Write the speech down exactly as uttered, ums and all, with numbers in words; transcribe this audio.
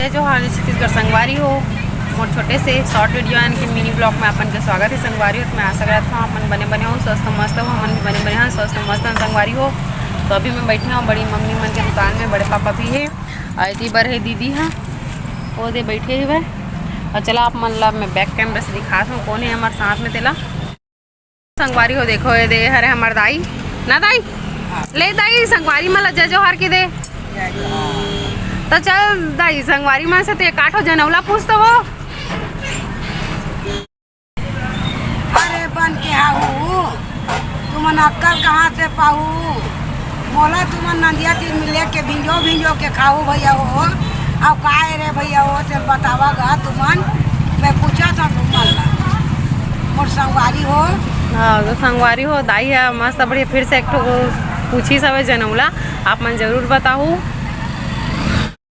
जोहार छत्तीसगढ़ संगवारी हो, मोर छोटे से short video यानी कि mini vlog में अपन के स्वागत हे संगवारी हो। तो मैं आशा करत हूँ अपन बने बने हो, स्वस्थ मस्त हो, हमन भी बने बने हो, स्वस्थ मस्त हो संगवारी हो। तो अभी मैं बैठे हूँ बड़ी मम्मी मन के दुकान में, बड़े पापा भी हे और एती बर हे दीदी हा, वो दे बैठे हुए। और चला आप मन ला मैं back camera से दिखात हूँ कौन हे हमारे साथ में तेला। संगवारी हो देखो, ये दे हरे हमर दाई ना दाई, ले दाई संगवारी मन ला जय जोहार के दे। तो चल दाई संगवारी मन से ते काठो जनौला पूछ तो वो। अरे बन के हाहू, तुमन अक्कल कहाँ से पाहू? मोला तुमन नंदिया तीर मिले के भिंजो भिंजो के खाहू भैया हो। अब काय रे भैया हो, चल बतावा गा तुमन, मैं पूछा था तुमन ला, मोर संगवारी हो। हाँ तो संगवारी हो, दाई है मस्त बढ़िया, फिर से एक ठो पूछी सवे जनौला, आप मन जरूर बताहू।